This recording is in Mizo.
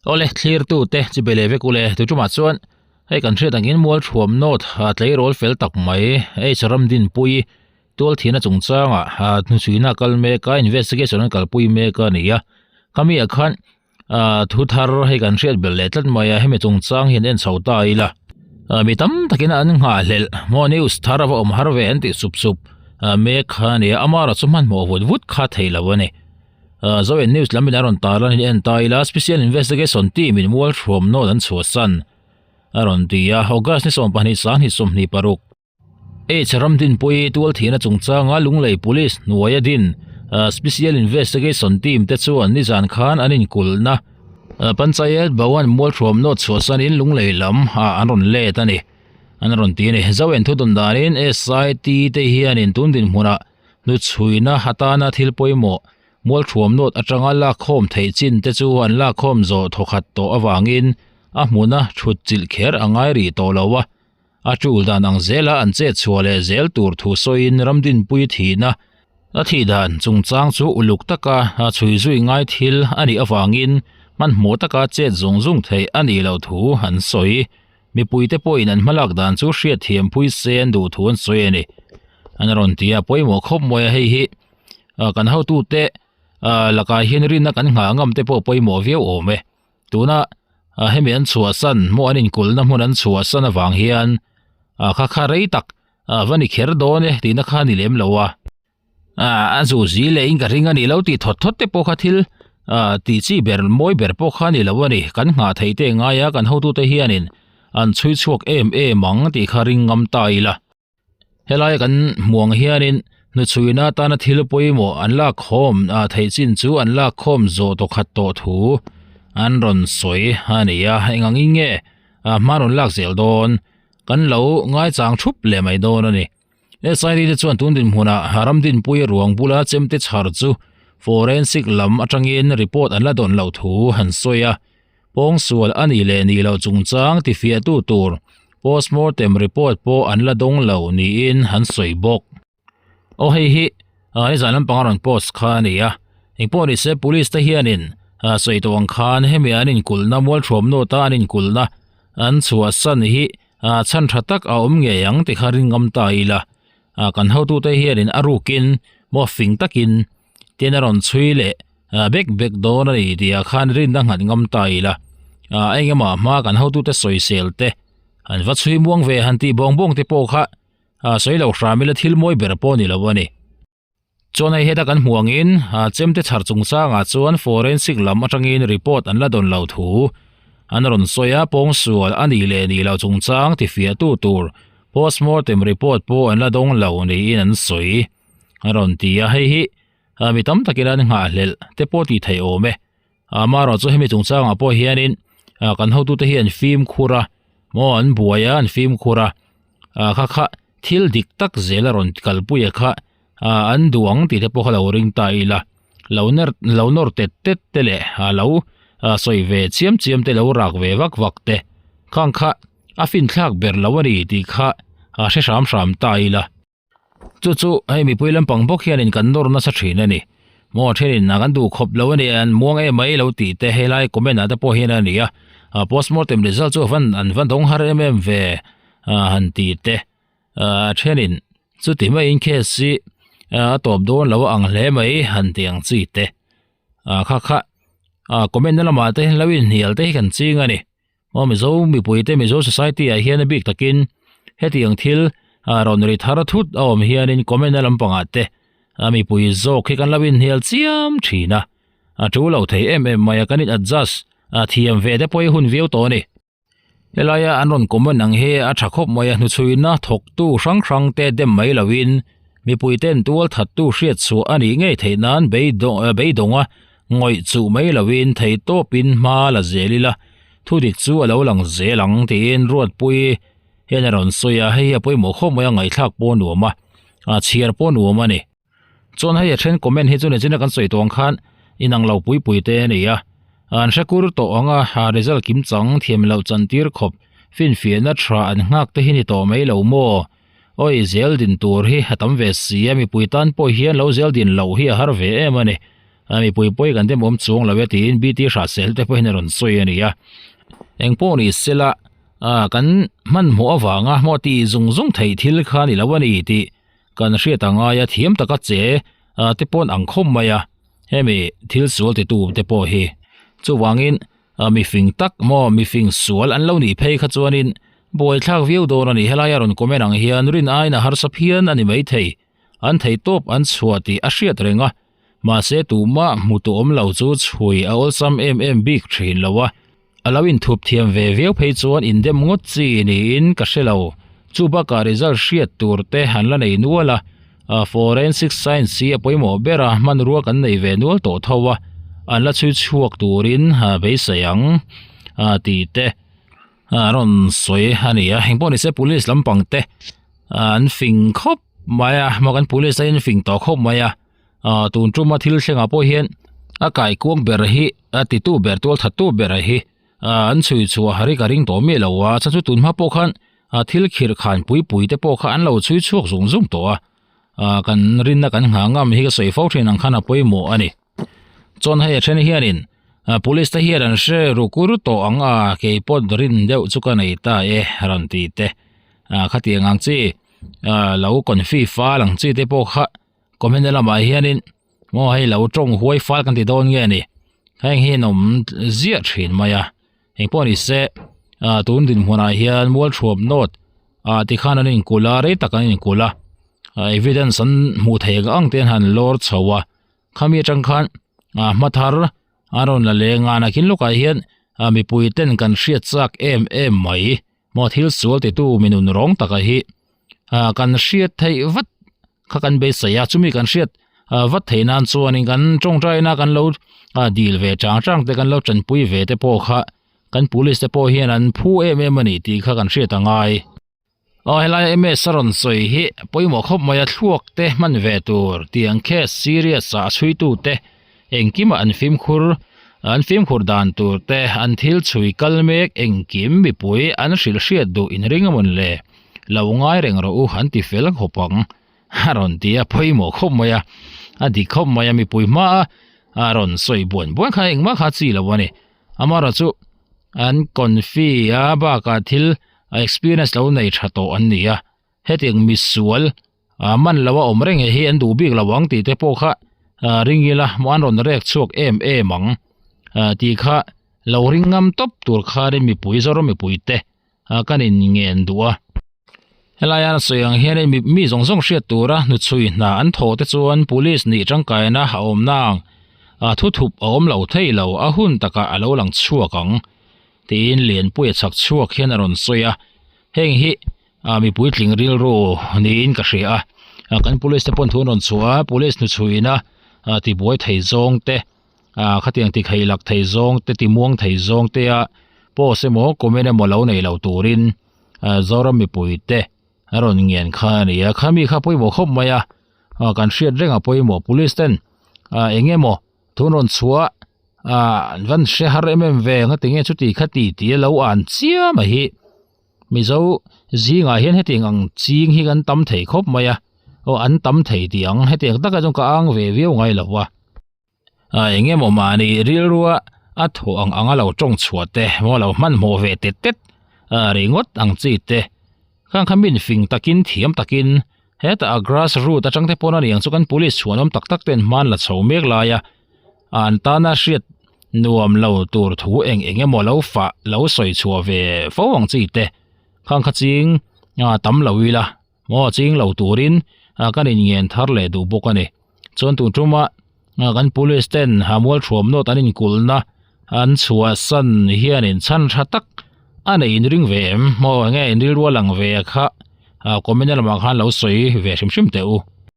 Awle thlirtute chi be leh vek ule tu tumah chuan hei kan hriat angin mual thuam nawt a tleirawl fel tak mai H Ramdinpui tual thihna chungchangah hnuchhuina kal mek a investigation an kalpui mek a ni a khami ah khan ah thu thar hei kan hriat belh leh tlat mai a hemi chungchang hian en chho ta ila ah mi tam takin an nghahhlelh maw news thar a va awm har ve an tih sup sup ah mek kha a ni a amaherawh chu hmanhmawh vut vut kha thei lo a ni ah zoen news lam in a rawn tar a ni en ta ila special investigation team in mual thuam nawt an chhuahsan a rawn ti a august ni 22 26. H Ramdinpuii tualthihna chungchanga Lunglei Police hnuaia din Special Investigation Team te chuan nizan khan an inkulhna Panchayat Bhawan Mualthuam nawt chhuahsanin Lunglei lam ah an rawn let a ni. An rawn ti a ni. Zoen thudawn danin SIT te hianin tun dinhmunah hnuchhuina atana thil pawimawh Mualthuam nawt atanga lakkhawm theih chin te chu an lakkhawm zawh thawkhat tawh avangin a hmuna thut chilh kher a ngai rih tawh lo a. A tul dan ang zela an chet chhuah leh zel tur thu sawiin Ramdinpui thihna a thih dan chungchang chu uluk taka chhui zui ngai thil a nih avangin hmanhmawh taka chet zung zung theih a nih loh thu an sawi. Mipuite pawhin an hmalak dan chu hriatthiam pui se an duh thu an sawi a ni. An rawn ti a, pawimawh khawp mawi a hei hi kan hotute lakah hian rinna kan nghah ngam te pawh pawimawh viau awm e. Tuna hemi an chhuahsan maw an inkulhna hmun an chhuahsan avang hian kha kha rei tak va ni kher dawn e tihna kha a ni lem lo a. A zu zi leh in ka ring a nih lo tih thawt thawt te pawh kha thil tih chi ber mawi ber pawh kha a ni lo a ni. Kan nghah theih te ngai a kan hotute hianin an chhui chhuak em em ang tih kha ring ngam ta ila. Helai kan hmuh ang hianin hnuchhuina atana thil pawimawh an lak khawm ah theih chin chu an lak khawm zawh tawh khat tawh thu an rawn sawi a ni a eng angin nge ah hma rawn lak zel dawn kan lo ngaichang thup leh mai dawn a ni SID te chuan tun dinhmunah Ramdinpuia ruang bula chemte chhar chu forensic lam atangin report an la dawn loh thu an sawi a. Pawngsual a nih leh nih loh chungchang tifiahtu tur postmortem report pawh an la dawng lo niin an sawi bawk. Aw hei hi nizan lampanga rawn post kha a ni a, engpawh ni se police te hianin sawi tawh ang khan hemi an inkulhna mualthuam nawta an inkulhna an chhuahsan hi chhan tha tak a awm ngei ang ti kha ring ngam ta ila, kan hotute hianin a rukin maw fing takin tin a rawn chhui leh bek bek dawn a ni tih ah khan rinna nghat ngam ta ila ah eng emaw hma kan hotute sawisel te an va chhui muang ve han tih bawng bawng te pawh kha ah sawi lo hram ila thil mawi ber pawh a ni lo a ni. Chuan hei heta kan hmuh angin ah chemte chhar chungchangah chuan forensic lam atangin report an la dawn lo thu an rawn sawi a pawngsual a nih leh nih loh chungchang tifiahtu tur postmortem report pawh an la dawng lo niin an sawi a rawn ti a hei hi ah mi tam takin an nghahhlelh te pawh tih theih awm e amaherawh chu hemi chungchangah pawh hianin ah kan hotute hi an fimkhur a maw an buai a an fimkhur a ah kha kha thil dik tak zel a rawn kalpui a kha ah an duh ang tih te pawh kha lo ring ta ila lo ner lo nawr tet tet te leh ah lo ah sawi ve chiam chiam te lo rak ve vak vak te khang kha a finthlak ber lo a ni tih kha ah hre hram hram ta ila. Chu chu hei mipui lampang bawk hianin kan nawr nasa thin a ni. Maw thenin a kan duh khawp lo a ni an muang em mai lo tih te helai comment ah te pawh hian a ni a. A postmortem result chu van an va dawng har em em ve a han tih te. A thenin chuti maiin case hi a tawp dawn lo a ang hle mai han tih ang chi te. A kha kha a comment na lamah te lo inhnial te hi kan ching a ni. Aw Mizo mipuite Mizo society ah hian a bik takin hetiang thil ah rawn ri thar thut a awm hianin comment na lampangah te a mipui zawk hi kan lo inhnial chiam thin a, a tu lo thei em em mai a kan in adjust a thiam ve te pawh hi hun viau tawh a ni. Helaia an rawn comment ang hi a tha khawp mai a hnuchhuina thawktu hrang hrang te dem mai loin mipuiten tual thattu hriatchhuah a nih ngei theih nan beidawng a Ngawih chuh mai loin thei tawpin hma la zel ila, thudik chu a lo lang zel ang tiin Ruatpuii hian a rawn sawi a, hei hi a pawimawh khawp mai a, ngaihthlak pawh a nuam a, a chhiar pawh a nuam a ni. Chuan hei a then comment hi chu nichina kan sawi tawh ang khan inang lo pui pui te a ni a, an hre kur tawh ang a, a result kim chang thiam loh chantir khawp finfiahna tha an nghak te hi ni tawh mai lo maw? Awi zel din tur hi a tam ve si a, mipui tan pawh hian lo zel din loh hi a har ve em a ni. Mipui pawi kan dem awm chuang lo e tiin BT Hrahsel te pawhin a rawn sawi a ni a. Eng pawh ni sela kan hmanhmawh avanga hmaw ti zung zung theih thil kha ni lo a ni tih kan hriat a ngai a, thiam taka che te pawn ang khawp mai a hemi thil sual titu te pawh hi. Chuvangin mifing tak maw mifing sual an lo nih phei kha chuanin buaithlak viau dawn a ni. Helaia rawn comment ang hian rin aiin a harsa phian a ni maithei. An theihtawp an chhuah tih a hriat reng a, mahse tumah hmu tu awm lo chu chhui a awlsam em em bik thin lo a. A lo inthup thiam ve viau phei chuan indem ngawt chi niin ka hre lo. Chu bakah result hriat tur te an la nei nual a, forensic science hi a pawimawh ber a, hmanrua kan nei ve nual tawh tho a, an la chhui chhuak turin beisei ang tih te a rawn sawi a ni a engpawh nise police lampang te an fing khawp mai a maw kan police aiin fing tawh khawp mai a ah tun tuma thil thlengah pawh hian a kaikuang ber hi a titu ber tual thattu ber hi ah an chhui chhuah har hi ka ring tawh miah lo a chhan chu tun hma pawh khan ah thil khirh khan pui pui te pawh kha an lo chhui chhuak zung zung tawh a ah kan rinna kan nghah ngam hi ka sawi fo thin ang khan a pawimawh a ni. Chuan hei a then hianin police te hian an hre ru kur tawh ang a kei pawh rin deuh chu ka nei ta e rawn ti te khatiang ang chi lo confi fal ang chi te pawh kha comment na lamah hianin maw hei lo tawng huai fal kan ti dawn nge ni heng hi an awm ziah thin mai a engpawh ni se tun dinhmunah hian mual thuam nawt tikhan an inkulh a rei tak an inkulh a evidence an hmuh theih ang te an han lawr chho a. Khami atang khan ah hma thar a rawn la leng a nakin lawkah hian ah mipui ten kan hriat chak em em mai maw thil sual titu mi nun rawng taka hi ah kan hriat theih vat kha kan beisei a chumi kan hriat ah vat theih nan chuanin kan tawngtaina kan lo ah dil ve chang chang te kan lo tanpui ve te pawh kha kan police te pawh hian an phu em em a ni tih kha kan hriat a ngai. Aw helai MS a rawn sawi hi pawimawh khawp mai a thluak te hman ve tur tiang case serious ah a chhui tu te engkim ah an fimkhur an fimkhur dan tur te an thil chhui kal mek engkim mipui an hrilh hriat duh in ring a mawn le lo ngai reng rawh u an ti fel khawp ang a rawn ti a pawimawh khawp mai a a dik khawp mai a mipui hma a a rawn sawi buan buan kha engmah kha chi lo a ni amaherawhchu an confi a bakah thil a experience lo nei tha tawh an ni a hetiang misual ah man lo a awm reng hi an duh bik lo ang tih te pawh kha ah ring ila maw an rawn rek chhuak em em ang ah tih kha lo ring ngam tawp tur khanin mipui Zoram mipui te ah kan in ngen duh a helai a sawi ang hianin mi mi zawng zawng hriat tura hnuchhui hna an thawh te chuan police nih tangkaina a awm nang ah thuthup a awm lo thei lo a hun takah a lo lang chhuak ang. Tiin Lianpuia chhak chhuak hian a rawn sawi a, heng hi ah mipui tling rilru niin ka hria a, kan police te pawn thu an rawn chhuah a, police hnuchhuina ah tibuai thei zawng te ah khatiang ti kheih lak thei zawng te ti muang thei zawng te a post emaw comment emaw lo nei lo turin ah Zoram mipui te a rawn ngen kha a ni a, khami kha pawimawh khawp mai a, ah kan hriat reng a pawimawh police ten ah eng emaw thu an rawn chhuah ah an van hre har em em ve nga tinge chuti kha ti tih a lo an chiam a hi mizo zingah hian hetiang ang ching hi kan tam thei khawp mai a aw an tam thei tih ang hetiang takah chuan ka ang ve viau ngai lo a ah eng emaw mahni rilrua a thawh ang anga lo tawng chhuah te maw lo hmanhmawh ve tet tet ah ringawt ang chi te khang kha min fing takin thiam takin hetah a grass root atang te pawn a ni ang chu kan police chhuanawm tak tak ten hman la chho mek lai a. An tana hriat nuam lo tur thu eng eng emaw lo fah lo sawi chhuah ve fo ang chi te khang kha ching a tam lo ila maw ching lo turin kan in ngen thar leh duh bawk a ni chuan tun tuma kan police ten mual thuam nawt an inkulhna an chhuah san hian in chhan tha tak a nei in ring ve em maw enge in rilru a lang ve kha comment lamah khan lo sawi ve hrim hrim teh u.